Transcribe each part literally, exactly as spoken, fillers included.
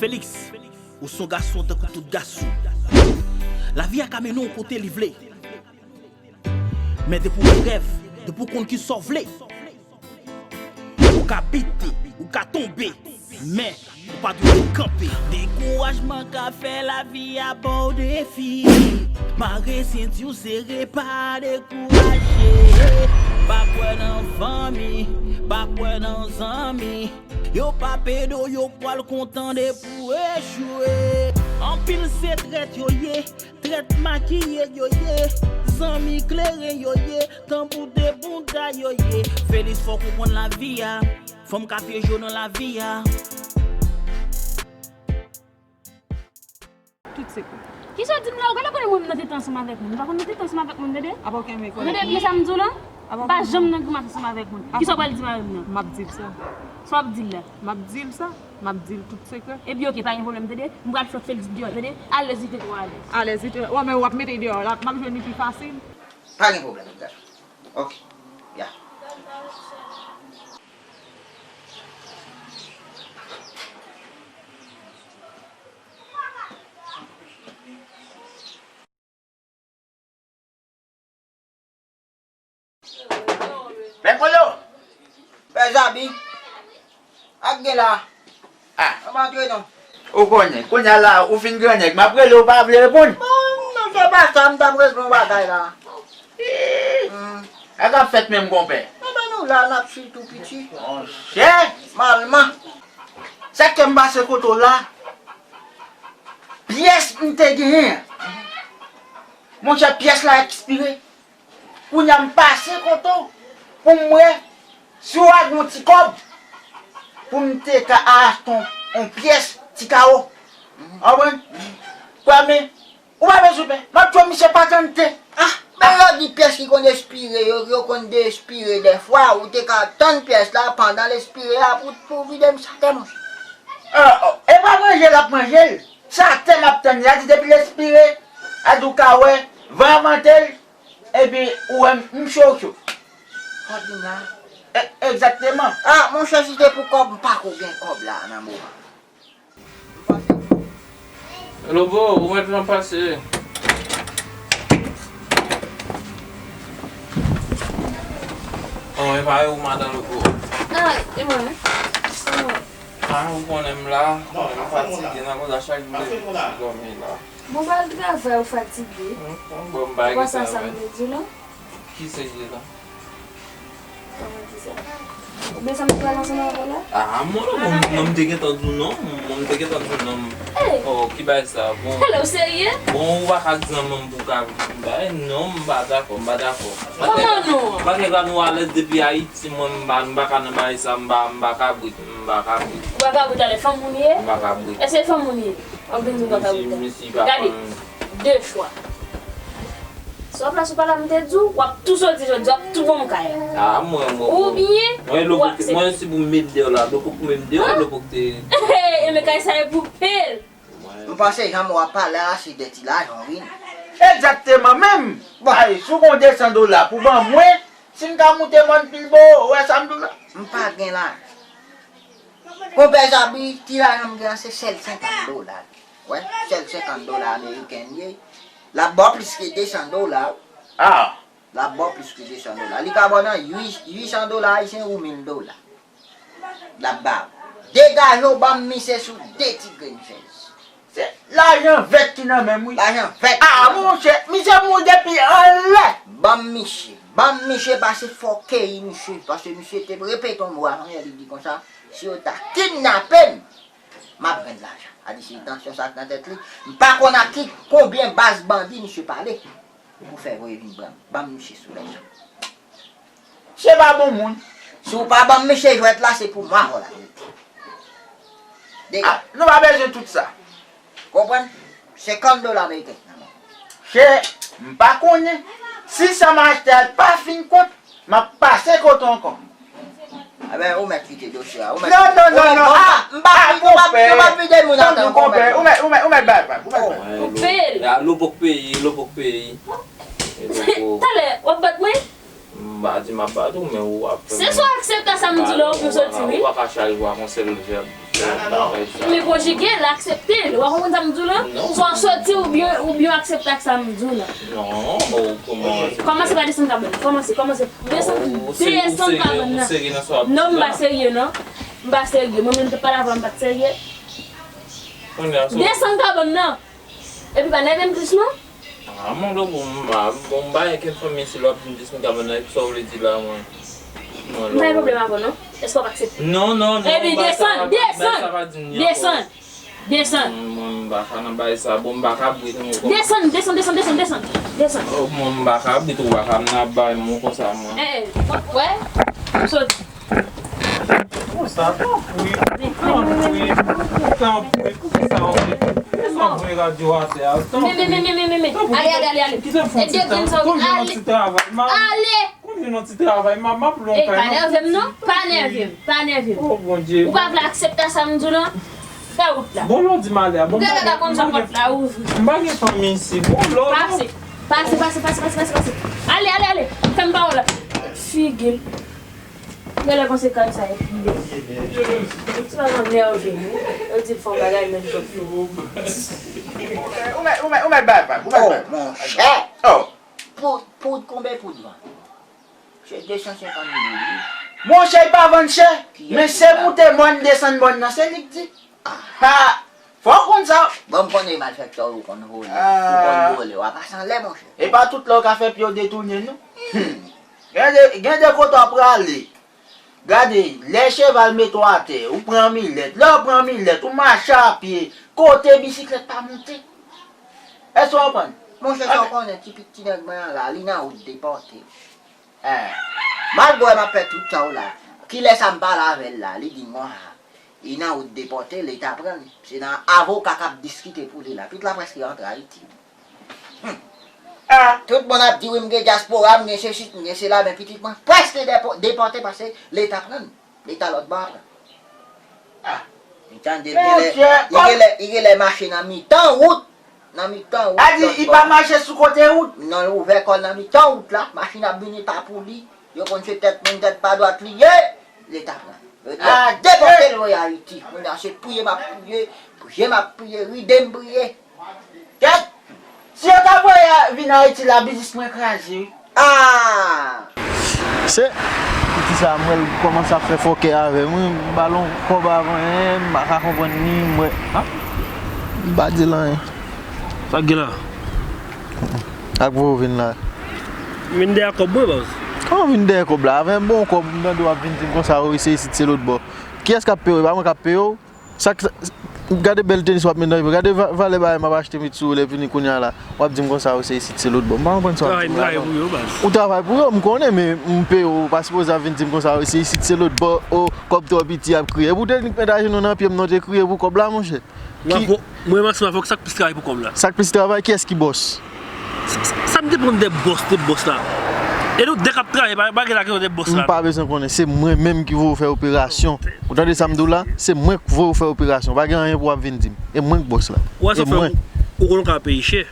Felix, ou se yon gason tankou tout gason. Lavi a ka mennen w kote li vle. Men depi w gen rèv, depi w konn kisa w vle, ou ka bite, ou ka tonbe, men ou pa dwe kanpe. Dekourajman ka fè lavi a ba w defi. Mare senti w sere, pa dekouraje. Pa kwè nan fanmi, pa kwè nan zanmi. Yo pa pede w, yo pral kontan depi w echwe. Anpil se trèt yo ye, trèt makiye yo ye, zanmi kleren yo ye, tanbou de bouda yo ye. Felix, fò w konprann lavi a, fanm ka pyeje w nan lavi a. Tout sekrè. Kisa w di m la? Ou genlè konnen mwen menm nan tete ansanm avèk moun. Ou pa konn nan tete ansanm avèk moun, tande? Apa w kenbe kòlèg? Tande byen sa m di w la? Apa w pa janm nan grimas ansanm avèk moun. Kisa w pral di mari m nan? M ap di l sa. Sa w ap di l la? M ap di l sa. M ap di l tout sekrè. Epi oke, pa gen pwoblèm, tande? M pral fè Felix deyò, tande? Alèz li te twò alèz. Alèz li te, wè, men w ap mete l deyò la, m ap jwenn li pi fasil. Pa gen pwoblèm, gason. Ok. Ya. Pè Kolo! Pè Zabi! Ak gen la? Ah. Kòman antre non? Ou konnen, kounye a la, ou fin gran nèg, m ap rele, ou pa vle reponn. Bon, non, se pa sa, m t ap regle yon bagay la. Ih. Hmm. Sa k ap fèt menm, konpè? Enben, nou la, n ap swiv tou piti. Monchè! Malman. Sa k fè m pase kote w la? Pyès m te genyen an. Monchè, pyès la ekspire. Kounye a m pase kote w pou m wè si w a gen yon ti kòb pou m te ka achte yon, yon pyès ti kawo. Ou konprann? Kwè m, ou pa bezwen pè. M ap di w, misye pa tann te. Ah, men yo di pyès ki konn espire, yo, yo konn despire dèfwa. Ou te ka tann pyès la pandan l espire a pou, pou vide m sa tè, monchè. Ah, oh, e pa manje l ap manje l. Sa tè m ap tann li a di depi l espire, a di w ka wè, van an vante l, epi ou wè m, m cho, cho. Sa w di m la? E, egzakteman. Ah, monchè, si te pou kòb, m pa ko gen kòb la nan moman. Lobo, ou mèt nan pase. Bon, e pa ou, madan Lobo. Ah, e mwen, wi. Se mwen. Ah, ou konnen m la, ou konnen m fatige nan konsa, chak jou depi m dòmi la. Bon, ba al travay, ou fatige. Bon, m pa gen travay. Ou pa sa sa m te di w la? Ki se di la? Kòman di sa? Oubyen sa m te pale ansanm avè w la? Ah, mwen, mwen, mwen, m te gentan di w non. Mwen, m te gentan di w non. Ey! Oh, ki bagay sa? Bon. Hello, ou serye? Bon, ou pa ka di zanmi m pou ka bay non, m pa dakò, m pa dakò. Kòman non? Paske la nou alèz depi Ayiti, mwen, m pa, m pa ka nan bagay sa, m pa, m pa kabrit, m pa kabrit. Ou pa kabrit ale, fanm moun ye? M pa kabrit. Èske fanm moun ye? Anpil moun pa kabrit. Gade, de chwa. Si w ap la sou pala m te di w, w ap tou soti jodi, w ap tou ban m kay la. Ah, mwen, mwen, mwen. Oubyen, mwen, w ap aksepte. Mwen, si pou m met deyò la, Lobo pou met m deyò, Lobo te. Enben, kay sa e pou pil. M panse jan w ap pale a, se de ti lajan w vin. Egzakteman, menm. Bon. Ay, si w gon de san dola pou ban mwen, si m ka moute mòn Pilbo, ou wè sa m di w la? M pa gen lajan. Konpè Zabi, ti lajan m gen an se sèl senkant dola. Wè, sèl senkant dola ameriken l ye. L ap ba w plis ke de san dola. Ah. L ap ba w plis ke de san dola. Li ka ba w nan uit, uit san dola ayisyen ou mil dola. L ap ba w. Degaje w, ban m misye sou de ti grenn chèz. Se lajan vèt ki nan men m, wi. Lajan vèt. Ah, monchè, misye mouri depi anlè. Ban m misye. Ban m misye, pase fò keyi misye. Pase misye te repete yon mo avan yè, li di konsa, si yo ta kidnape m, m ap jwenn lajan. A di se entansyon sa k nan tèt li. M pa konn ak ki, konbyen baz bandi misye pale pou fè voye vin pran m. Ban m misye sou lajan. Se pa bon moun. Si w pa ban m misye jwèt la, se pou mwa w la rete. Dega. Ah, nou pa bezwen tout sa. Konprann? Senkant dola ameriken nan men w. Chè, m pa konnen. Si sa m achte a pa fin kont, m ap pase kote w ankò. Enben, ou mèt kite dosye a. Ou mèt, non, non, non, non. Ah, m pa, ah, m pa, konpè. M pa vide moun atò, konpè. Ou mèt, ou mèt, ou mèt bay vag. Ou mèt bay vag. Ou peye. Lobo k peye, Lobo k peye. Talè, w ap bat mwen? M pa di m ap bat ou, men ou ap fè m. Se swa w aksepte sa m di w la, ou byen soti, wi. Ou pa ka chale bwa ak yon sèl vèb, fè bagay sa. Men konjige l, aksepte l. Ou pa konprann sa m di w la? Non. Swa w soti oubyen, oubyen w aksepte ak sa m di w la. Non, o, kòman? Kòmanse pa desann kabann nan. Kòmanse, kòmanse. Desann, desann kabann nan. Non, m pa serye, non. M pa serye. Mwen menm, m te pale avè w, m pa t serye. Desann kabann nan. Epi pa nève m plis, non. Ah, mon lo, bon, m pa, bon, m pa gen fanmi isi, lè w ap di m desann kabann nan, epi sa w vle di la, mwen. M pa gen pwoblèm avè w, non. Èske w ap aksepte? Non, non, non. Epi desann, desann, desann, desann. Mwen, m pa ka nan bagay sa. Bon, m pa ka brit, mwen. Desann, desann, desann, desann, desann, desann. Oh, mwen, m pa ka brit, ou pa ka vin ap bay mwen konsa, mwen. Eh, eh, wè? M sot. Konsa, tanpri, tanpri, tanpri, poukisa w mete, poukisa w voye radyo atè a, tanpri. Men, men, men, men, men, men, men. Tanpri, ale, ale, ale, ale. Kite fè yon ti travay. Konbyen yon ti travay, m ap, ale. Konbyen yon ti travay, m ap, m ap lwen kay nan piti. Ey, pa nève m non, pa nève m, pa nève m. Oh, Bondye. Ou pa vle aksepte sa m di w non? Fè wout la. Bon, lè w di m ale a, bon, m pa gen, m pa gen, m pa gen fanmi isi, bon, lè w. Pase, pase, pase. Ale, ale, ale. Fè m pawòl la. Figi l. Genlè konsekans sa epi de. Ti madanm nève m, wi. Yo di l fè yon bagay, men l pran. Ou mèt, ou mèt, ou mèt bay vag, ou mèt bay vag. Oh, monchè! Oh! Poud, poud, konbyen poud vann? Se de san senkant goud, wi. Monchè, li pa vann chè, men se moute mòn, desann mòn nan, se li k di. Ha! Fò w konn sa. Bon, m konnen malfektè ou konn vole. Ou konn vole. W ap pase anlè, monchè. E pa tout lè w ka fè pye w detounen, non. Gen de, gen de kote w prale. Gade, lè cheval mete w atè, ou pran milèt. Lè w pran milèt, ou mache a pye. Kote bisiklèt pa moute. Èske w konprann? Monchè, sa w konnen, ti pit, ti nèg mwen an la, li nan wout depòte. Eh, malgre m ap fè tout sa w la, kilè sa m pale avè l la, li di m konsa, li nan wout depòte, Leta pran l. Se nan avoka k ap diskite pou li la. Pit la prèske antre Ayiti. Hmm. Ah. Tout moun ap di wi, m gen dyaspora, m gen sesi, m gen sela, men pitit mwen prèske depo-, depòte paske Leta pran l. Leta lòt bò a pran. Ah. Li tande, li genlè, li genlè, li genlè mache nan mitan wout. Nan mitan wout. A di, li pa mache sou kote wout. Non, li ouvè kò l nan mitan wout la. Machin ap vini pa pou li. Yo konn se tèt moun, tèt pa dwat li ye. Leta pran. Yo di, ah, depòte l voye Ayiti. Kounye a se priye m ap priye, priye m ap priye, ride m priye. Kèt! Si yo ta voye vin Ayiti la, biznis mwen kraze, wi. Ah! Se piti sa, m wè l kòmanse ap fè fòkè avè m, wi. M ba l yon kòb avan, en, m pa ka konprann ni, m wè. Ah! M pa di l anyen. Sa k gen la? Ak voye w vin la. M vin dèyè kòb mwen, baz. Kòman w vin dèyè kòb la? Avè yon bon kòb, m tande w ap vin di m konsa, wi, se isit, se lòt bò. Kiyès k ap peye w? E pa mwen k ap peye w? Sa k, gade bèl tenis w ap met nan je w. Gade va-, valè bagay m ap achte met sou ou lè vini kounye a la. W ap di m konsa, o, se isit, se lòt bò. M pa konprann sa w ap di m la, non. Ou travay pou yo, m konnen, men m peye w, ou pa sipoze ap vin di m konsa, o, se isit, se lòt bò, o, kòb twò piti, y ap kriye. Epi w te nik met ajenou nan pye m, non, w te kriye pou kòb la, monchè. Mwen, mwen, mwen, sa k plis travay pou kòb la. Sa k plis travay, kiyès ki bòs? Sa, sa, sa m depann de bòs, de bòs la. E nou de k ap travay, pa, pa gen la kesyon de bòs la. M pa bezwen konnen, se mwen menm ki voye w fè operasyon. Ou tande sa m di w la? Se mwen k voye w fè operasyon. Pa gen anyen pou w ap vin di m. E mwen k bòs la. Ou wè sa fè ou, ou konnen w ka peye chè.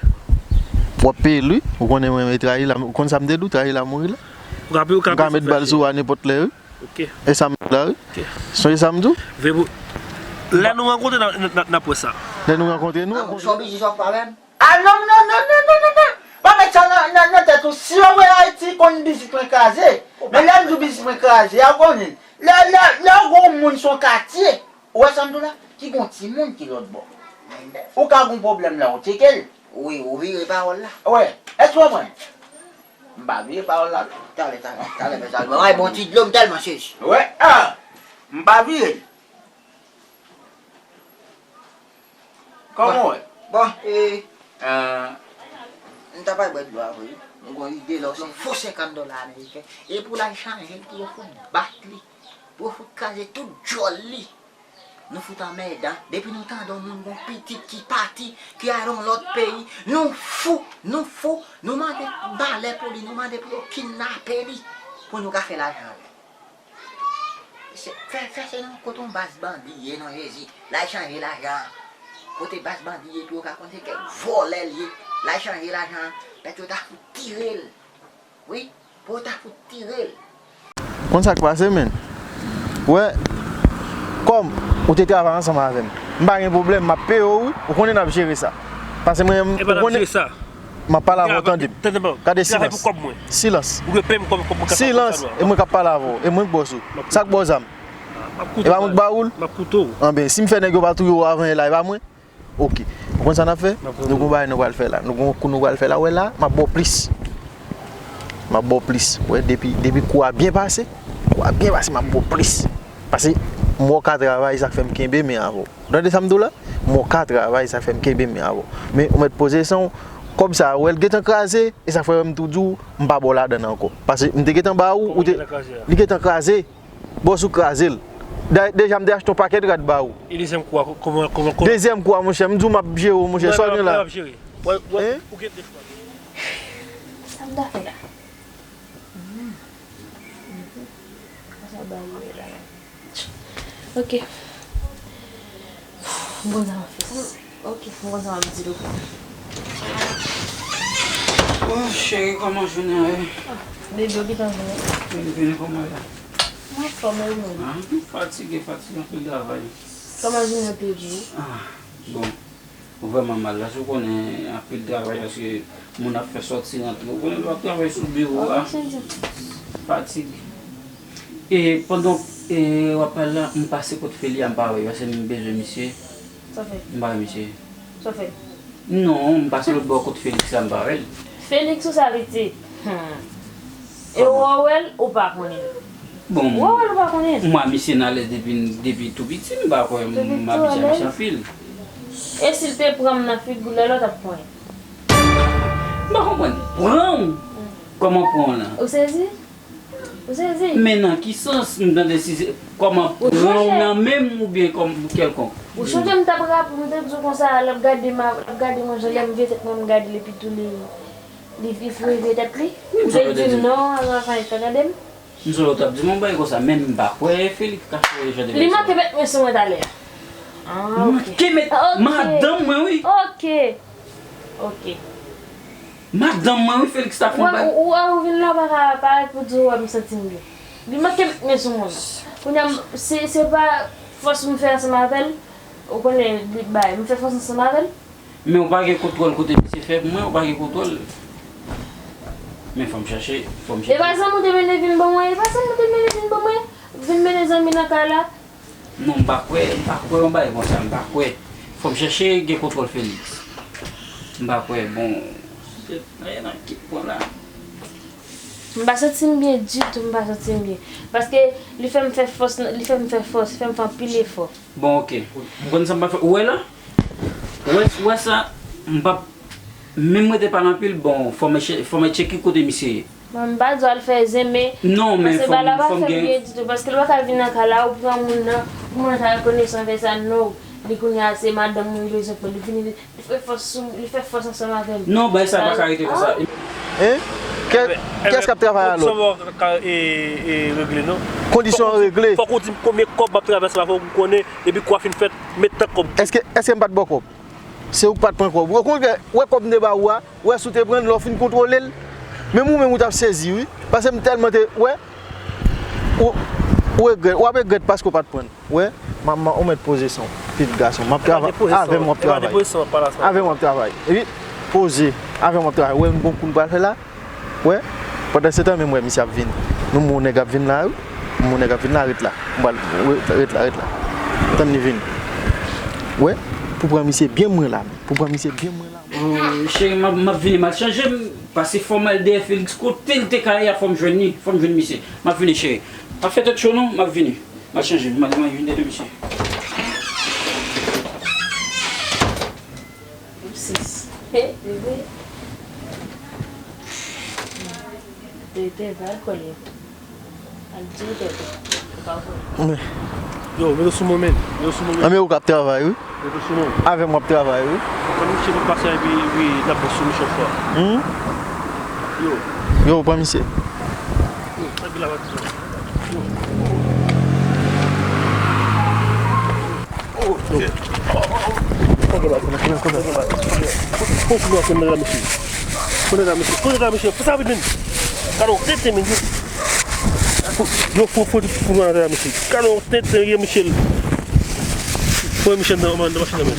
W ap peye l, wi. Ou konnen mwen, e trayi la, ou konn sa m te di w, trayi la mouri la. Ou ka peye, ou ka peye. M ka met bal sou ou a nenpòt lè, wi. Ok. E sa m di w la, wi. Ok. Sonje sa m di w? Vre pou, lè nou rankontre, n a, n a, n a, n ap wè sa. Lè nou rankontre, nou rankontre. Son biznis w ap fè avè m? Ah, non, non, non. Pa met sa nan, nan, nan tèt ou. Si yo voye Ayiti, konn biznis mwen kraze. Men lè m di w biznis mwen kraze, a w konnen. Lè, lè, lè w gen yon moun sou yon katye, ou wè sa m di w la? Ki gen yon timoun ki lòt bò. Ou ka gen yon pwoblèm la, ou tcheke l. Wi, ou vire pawòl la. Wi. Èske w konprann? M pa vire pawòl la, non. Talè, talè, talè, mezanmi. Mwen, bon ti dlo, m tèlman sezi. Wi, ah! M pa vire l. Kòman w wè? Bon, e, ah, m ta pral bwè dlo a vre, wi. M gon ide la, se fo senkant dola ameriken. E pou l al chanje l, pou yo fout bat li. Pou yo fout kraze tout djòl li. Nou fout anmèdan. Depi nou tande yon moun gon pitit ki pati, ki al yon lòt peyi, nou fou, nou fou, nou mande malè pou li, nou mande pou yo kidnape li, pou nou ka fè lajan avè l. Se, fè, fè se nan kote yon baz bandi ye non Jezi, l al chanje lajan an. Kote baz bandi ye pou yo ka konn se kèk vòlè l ye, l al chanje lajan an, pèt yo ta fout tire l. Wi, Ou ta fout tire l. Konn sa k pase, menn? Wè, kòm ou te travay ansanm avè m, m pa gen pwoblèm, m ap peye w, wi. Ou konnen n ap jere sa. Pase mwen, ou konnen. M ap pale avè w, tande m. Gade silans. Silans. Silans, e mwen k ap pale avè w, e mwen k bòs ou. Sa k ba w zam? E pa mwen k ba ou l? Anben, si m fè nèg yo pa touye w avan yè la, e pa mwen? Oke. Ou konn sa n ap fè? Nou gon bagay nou pral fè la. Nou gon kou nou pral fè la. Wè la, m ap ba w plis. M ap ba w plis. Wè, depi, depi kou a byen pase, kou a byen pase, m ap ba w plis. Pase m wè w ka travay, sa k fè m kenbe men avè w. Ou tande sa m di w la? M wè w ka travay, sa k fè m kenbe men avè w. Men ou mèt poze san w. Kòb sa, wè l gentan kraze, e sa k fè m tou di w, m pa ba w ladann ankò. Pase m te gentan ba ou, ou te, li gentan kraze. Bòs ou kraze l. Da- Deja m te achte yon pakèt rad ba ou. E dezyèm kou a, kòman, kòman, kòman? Dezyèm kou a, monchè, m di w m ap jere w, monchè, sa w gen la? Hein? Sa m ta fè la? Hmm. Sa ba ou la. Ok. M konn sa m ap fè. Ok, m konn sa m ap di l. Oh, cheri, kòman jounen an ye? Ah, bebe, ou gentan vini? Vini, vini, kòman ye? M anfòm, e ou menm? Ah, m fatige, fatige, anpil travay. Kòman jounen an te ye pou ou? Ah, bon, vrèman mal la, si w konnen anpil travay, paske moun ap fè sòti rantre. Ou konnen lè w ap travay sou biwo a, fatige. E pandan, e, w ap pale la, m pase kot Feli a, m pa wè l, paske m bezwen misye. Sa w fè? M pa wè misye. Sa w fè? Non, m pase lòt bò kot Felix la, m pa wè l. Felix ou sa pitit? Hmm. E ou wè w, ou pa konnen l? Bon, ou wè w, ou pa konnen l? Mwen, misye nan lè depi, depi tou piti, m pa kwè m ap janm misye anpil. E si l te pran m nan figi w, lè lòt ap pran l? M pa konprann. Pran w? Kòman pran w lan? Ou sezi? Ou sezi? Men nan ki sans? M tande si se kòman pran w nan men m oubyen kòm kèlkonk. Ou sonje m t ap raple, m te di w konsa, l ap gade m, l ap gade mwen jan lè m vye tèt mwen, m gade l epi tou li, li, li vye tèt li. Ou te di m non, avan, avan, li t ap gade m. M sonje w t ap di m yon bagay konsa, men m pa kwè Felix ka fè jan de bagay sa. Li manke met men sou mwen talè. Ah, ok. Manke met madanm mwen, wi. Ok. Ok. Madanm mwen, wi, Felix ta fè yon bagay. Ou, ou, ou vin la, w pa ka parèt pou di w wè m santi m byen. Li manke met men sou mwen. Kounye a, m, se, se pa fòs m fè ansanm avè l. Ou konnen, li bay, m fè fòs ansanm avè l. Men ou pa gen kontwòl kote misye fè pou mwen, ou pa gen kontwòl. Men fò m chèche, fò m chèche. E pa zanmi w te mennen vin ban mwen, e pa zanmi w te mennen vin ban mwen. Vin mennen zanmi nan kay la. Non, m pa kwè, m pa kwè yon bagay konsa, m pa kwè. Fò m chèche gen kontwòl Felix. M pa kwè, bon, se nan ki pwen la? M pa santi m byen ditou, m pa santi m byen. Paske li fè m fè fòs, li fè m fè fòs, li fè m fè anpil efò. Bon, ok. M konn sa m pa fè. Ou wè la? Ou wè, ou wè sa? M p ap menm rete pale anpil, bon, fò m che-, fò m tcheke kote misye ye. Bon, m pa di w al fè zen, men non, men paske fò m, bagay la pa fè m byen ditou, paske l pa ka vin nan kay la, ou pran moun nan, pou moun nan ta rekonesan fè sa, non, li kounye a se madanm ou li bezwen pran, li vini, li fè fòs sou, li fè fòs ansanm avè m. Non, bagay sa pa ka rete konsa. Hein? Kè-, kiyès k ap travay alò? Kondisyon an regle, non? Kondisyon an regle. Fòk ou di m konbyen kòb m ap travay ansanm avè w pou m konnen, epi kou a fin fèt, m met tan kòb. Èske, èske m pa t ba w kòb? Se ou k pa t pran kòb. Okontrè, wè kòb m te ba ou a, wè si w te pran l, lè w fin kontwole l. Menm ou menm ou t ap sezi, wi. Paske m tèlman te, wè, ou, ou regrèt, w ap regrèt paske w pa t pran l. Wè, manman, ou mèt poze san w, pitit gason. M ap travay, avè m w ap travay. Avè m w ap travay. Epi, poze, avè m w ap travay. Wè, m gon kou m pral fè la. Wè, pandansetan, menm wè misye ap vin. Nou, mon nèg ap vin la, wi. Mon nèg ap vin la, ret la. M pral, ret la, ret la, ret la. Tann li vin. Wè, pou pran misye byen mwen la, men. Pou pran misye byen mwen la, men. Oh, cheri, m ap, m ap vini, m al chanje m, pase fò m al dèyè Felix, kote l te ka ye a, fò m jwenn li, fò m jwenn misye. M ap vini, cheri. Pa fè tèt cho, non, m ap vini. M al chanje m, m al, m al vini dèyè misye. Sis. He, bebe. Te, te, va al kole. Al di w tèt ou. Ou pa konnen. Yo, mete sou mwen, men. Mete sou mwen, men. Anben, ou k ap travay, wi. Mete sou mwen. Avè m w ap travay, wi. Ann misye pa pase epi, epi n ap pran sou misye fò. Hmm? Yo. Yo, pran misye. Yo, sa ki la pa di sa. Yo. Oh, yo. Kote la, kote la, kote la, kote la. Kote la, mesye. Kote la, mesye. Kote la, mesye. Fè sa vit, men. Gade yon tenten, men. Yo fò, fò, fò, fò, fò, mesye. Gade yon tenten, ye, Michel. Fò, Michel, nan, nan machin nan, men.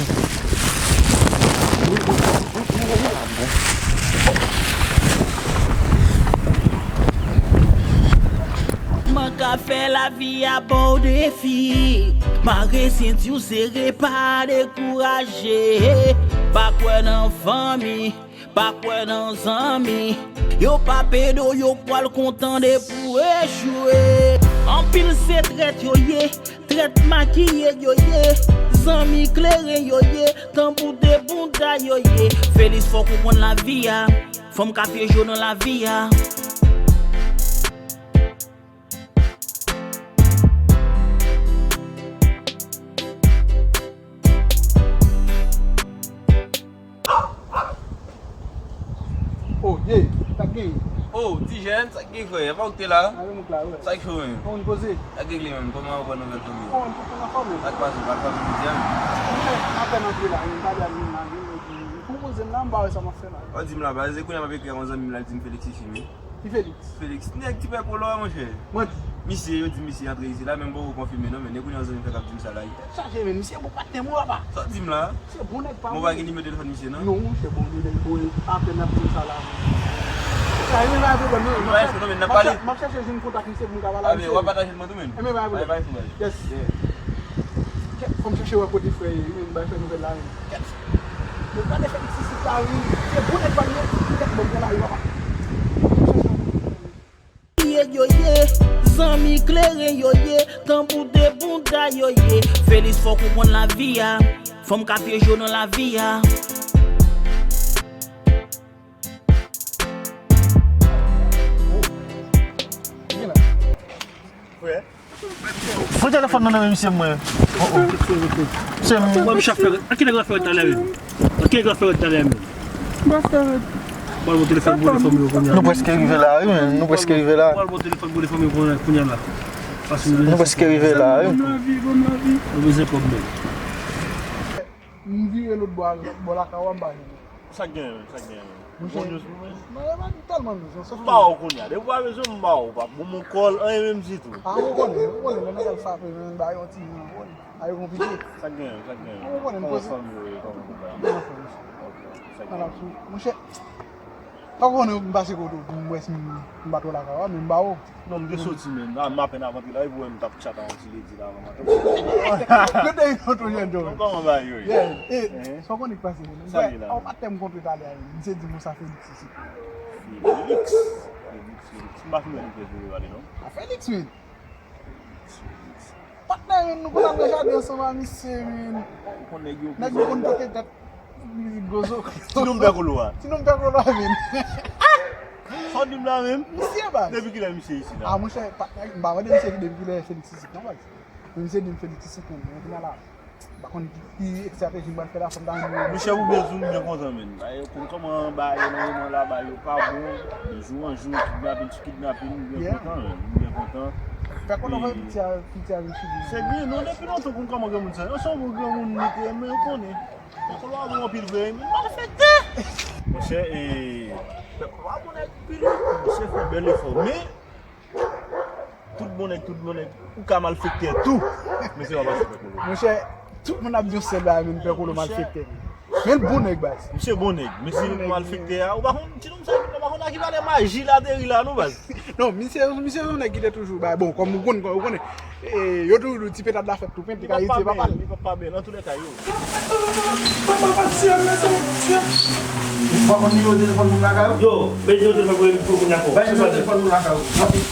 Kòman ka fè lavi a ba w defi? Mare senti w sere, pa dekouraje. Pa kwè nan fanmi, pa kwè nan zanmi. Yo pa pede w, yo pral kontan depi w echwe. Anpil se trèt yo ye, trèt makiye yo ye. Zanmi kleren yo ye, tanbou de bounda yo ye. Felix, fò w konprann lavi a. Fanm ka pyeje w nan lavi a. Oh, ye, sa k genyen? Oh, ti jèn, sa k gen, frè? Apa ou te la? Mwen la, wi. Sa k fè w menm? Kòman w poze? Sa k regle menm? Kòman w pran nouvèl fanmi? Oh, mwen tout moun anfòm, wi. Sa k pase? Ou pa t fanmi jodi a menm? Mwen fè apèn antre la, mwen pale ak moun la, vin, mwen di, pou poze m la, m pa wè sa m ap fè la. Ou di m la, baz, e kounye a m ap ekri ak yon zanmi m la, l di m Felix isit, wi. Ki Felix? Felix, nèg ti pè kolo a, monchè. Mwen di. Misye, yo di misye antre isit la, men m poko konfime non, men e kounye a yon zanmi m fèk ap di m sa la. Chaje, men misye bon patnè m, papa. Sa w di m la? Misye bon nèg pa m. Mwen pa gen nimewo telefòn misye non? Non, monchè, bon, li bon, apèn ap di m sa la. Sa, e men pa pwoblèm non. M ap chache, m ap chache jwenn kontak misye pou m ka pale ak misye. W ap pataje l mwen tou menm? E men pa pwoblèm. Yes. Kèt, fò m chache wè kote frè ye, wi, m bay frè nouvèl la, wi. Kèt. Yo gade Felix isit la, wi. Se bon nèg pa l ye. Kèt, bon, bon la, wi, papa. Ye yo ye, zanmi kleren yo ye, tanbou de bounda yo ye. Felix, fò w konprann lavi a. Fanm ka pyeje w nan lavi a. Frè. Pran telefòn nan nan men misye mwen. Oh, oh. Misye m. Mwen, misye ap fè, anki nèg la fè talè menm? Anki nèg la fè talè menm? Pral bon telefòn, bon telefòn yo kounye a. Nou prèske rive la, wi, men. Nou prèske rive la. Pral bon telefòn, bon telefòn yo kounye a la. Paske nou prèske rive la, wi. Bon lavi, bon lavi. Nou bezwen kòb menm. M vire lòt bò a, bò lakay ou a, m pa jwenn ou. Sa k genyen menm? Sa k genyen menm? Bon news pou mwen? Mwen, mwen tèlman news, non, sòf. M pa wè w kounye a. Depi w pa bezwen m, m pa wè w. Pa bon, mon kòl, anyen menm ditou. A, ou konnen, ou konnen, lè nèg al frape, men, ba yon ti jan, ou konnen. A, yo konplike. Sa k genyen menm? Sa k genyen menm? Ou konnen, m poze. Kòman fanmi yo ye? Kòman konpa? Mwen anfòm, monchè. Ok, sa k genyen menm? Monchè, pa konnen m pase kote w pou m wè si m, m pa twò lakay ou a, men m ba ou. Non, m te soti menm. La, m apèn ap antre la, epi w wè m t ap tchat a yon ti ledi la avan maten. Yo te yon tonton jèn jòj. Kòman bagay yo ye? Yeah. E, sa w konnen k pase menm? Sa li la? Ou pa t fè m kontre talè a, misye di m sa Felix isit. Felix? Felix, Felix. M pa fin wè li fè vire pale non. A Felix, wi. Felix, Felix. Patnè, wi, nou konn al nan jaden ansanm a misye, wi. Ou konn nèg yo. Nèg yo konn pote tèt. Mizik gozo. Ti nonm pè kolo a. Ti nonm pè kolo a, men. Sa w di m la menm? Misye, baz. Depi kilè misye isit la? A, monchè, patnè, m pa mande misye depi kilè Felix isit, non, baz. Men misye di m Felix isit, men, men kounye a la, m pa konn ki, ki estrateji m pral fè la, fò m ta jwenn. Monchè, ou byen, ou byen kontan, men. Bagay yo konn kòman bagay yo nan moman la, bagay yo pa bon. De jou an jou, kidnapin sou kidnapin, m byen kontan, men. M byen kontan. Fè konnen w fè piti a, piti a vin sou li. Se byen, non, depi lontan ou konn kòman granmoun sa. Yon sèl gwo granmoun li te, men ou konnen. Pè kolo a bon anpil vre, men malfektè! Monchè, e, pè kolo a bon nèg anpil, wi. Misye fè bèl efò, men tout bon nèg, tout bon nèg, ou ka malfektè tou. Men se pa pase pè kolo. Monchè, tout moun ap di yon sèl bagay, men pè kolo malfektè. Men l bon nèg, baz. Misye bon nèg, men si l malfektè a, ou pa konn, ti nonm sa, ou pa konn a ki valè maji l ateri la, non, baz. Non, misye, misye se yon nèg ki te toujou bay. Bon, kòm ou konn, ou konnen, e, yo toujou di ti petad la fèt tou pen, te ka itye papa l. Li pap pa bèl, li pap pa bèl, antoulèka, yo. Papa, pati a, men sa, pati a. Ou pa konn nimewo telefòn moun lakay ou? Yo, bay nimewo telefòn pou, pou moun lakay ou. Bay nimewo telefòn moun lakay ou.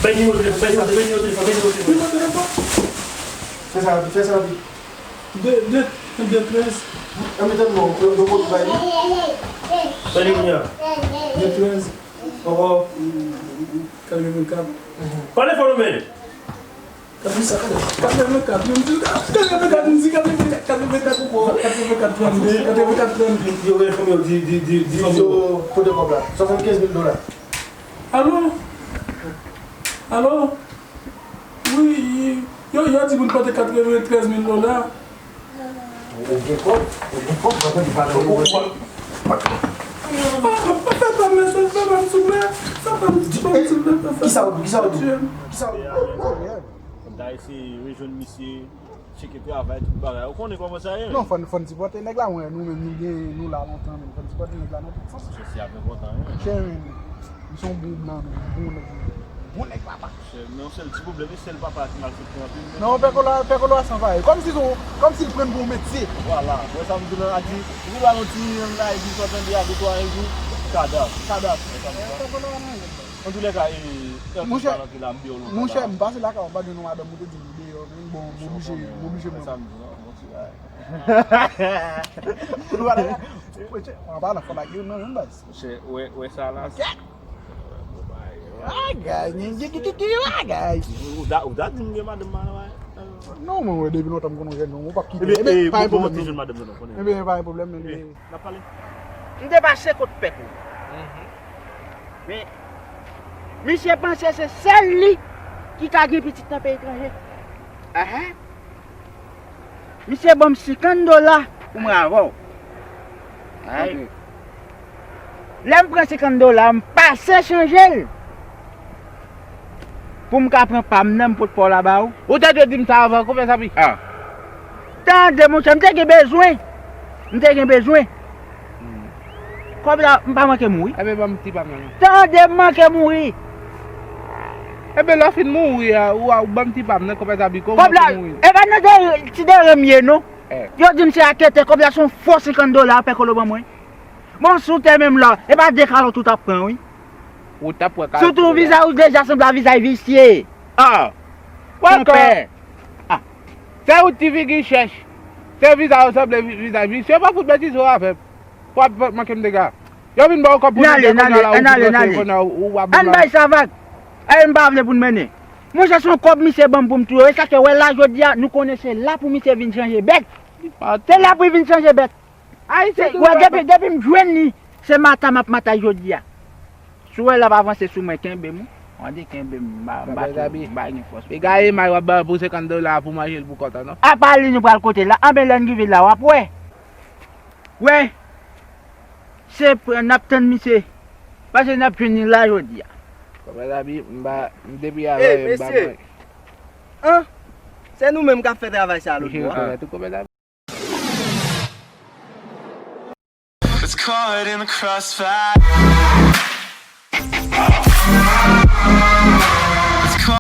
Bay nimewo telefòn, bay nimewo telefòn, bay nimewo telefòn, bay nimewo telefòn. Nimewo telefòn? Fè sa rapid, fè sa rapid. De, de, de trèz. An, men tann non, yo, yo konn bay li. Bay li kounye a. De trèz. Ankò. Katrevenkat. Pale fò non, men. Katrevenkat, katrevenkat, m di, katrevenkat, m di, katrevenkat, katrevenkat, katrevenkat, trannde, katrevenkat, trannde. Yo rele fanmi yo, di, di, di, di fanmi yo. Kote kòb la? Swasannkenz mil dola. Alo? Alo? Wi, yo, yo di moun pote katreventrèz mil dola. Ou gen kòb? Ou gen kòb? Ou gen kòb? Ou gen kòb? Fè pa m mesaj, fè pa m souple. Fè Kisa w di? Kisa w di? Kisa w di? Fò n ta eseye rejwenn misye, tcheke travay, tout bagay. Ou konnen kòman sa ye, men. Non, fò n, fò n sipòte nèg la, mwen, nou menm, nou gen, nou la lontan, men fò n sipòte nèg la nan tout sans. Mesye, se ap enpòtan, wi, men. Chè, men, misye yon bon blan, men, bon nèg, bon nèg, papa. Chè, men yon sèl ti pwoblèm, se sèl papa ki malfektè anpil, men. Non, pè Kolo a, pè Kolo a san faye. Kòmsi se yon, kòmsi l pran l pou yon metye. Vwala, wè sa m di la, a di, li ba nou ti yon live, li sot tande a de twa jou, kadav. Kadav. Wè sa m di la. Pè Kolo a nan rèd la. An tou lè ka, e, Monchè, monchè, m pase lakay ou, m pa jwenn yon madanm, ou te di m deyò, men bon, m oblije, m oblije mwen. An palan, fò lage youn nan menm baz. Monchè, wè, wè sa la. Bagay, bagay. Ou ta, ou ta di m gen madanm la, wè. Non, mwen, wè, depi lontan m konnen w jèn, non, ou p ap kite. Ebyen, pa gen pwoblèm, non. Ebyen, pa gen pwoblèm, men. N ap pale. M te pase kot pèp ou. Men, misye panse se sèl li ki ka gen pitit nan peyi etranje. Ahan. Misye ban m senkant dola pou mwen avè w. Ay. Lè m pran senkant dola, m pase chanje l. Pou m ka pran pa m nan, m pot pa w la ba ou. Ou te dwe di m sa avan, konpè Zabi. Ah. Tande, monchè, m te gen bezwen. M te gen bezwen. Hmm. Kòb la, m pa manke mouri. Ebyen, ban m ti pa m nan, non. Tande, m manke mouri. Ebyen, lè w fin mouri a, ou, ou ban m ti pa m nan, konpè Zabi, kòb la, e pa nan de, ti dere m ye, non. Eh. Yo di m se aketè, kòb la se yon fo senkant dola, pè Kolo ban mwen. Bon, si w te menm la, e pa de kalòt ou t ap pran, wi. Ou t ap pran kalòt. Sitou vizaj ou deja sanble a vizaj visye. Ah! Konpè. Ah. Se ou ti figi chèch. Se vizaj ou sanble vi-, vizaj visye. Yo pa fout betize w avè m. W ap manke m dega. Yo vin ba w kòb pou nou de kounye a la, ou vin ranse kounye a, ou, ou ap vin bay sa vag. Ay, m pa vle pou n mennen. Monchè, se yon kòb misye ban m pou m touye w. E sa k fè, wè la, jodi a, nou konnen se la pou misye vin chanje bèt. Se la pou l vin chanje bèt. Ayisyen tou wè, depi, depi m jwenn li, se mata m ap matay jodi a. Si w wè l ap avanse sou mwen, kenbe m. Tande, kenbe m, m pa, m pa tou, m pa gen fòs. Egaye may w ap ban pou senkant dola pou manje l pou kont an, non. Apa li nou pral kote la, anben lè n rive la, w ap wè. Wè, se pran, n ap tann misye. Paske n ap jwenn li la jodi a. Konpè Zabi, m pa, m depi avè yo, m pa pran. An? Se nou menm k ap fè travay sa lòt bò a. It's caught in the crossfire.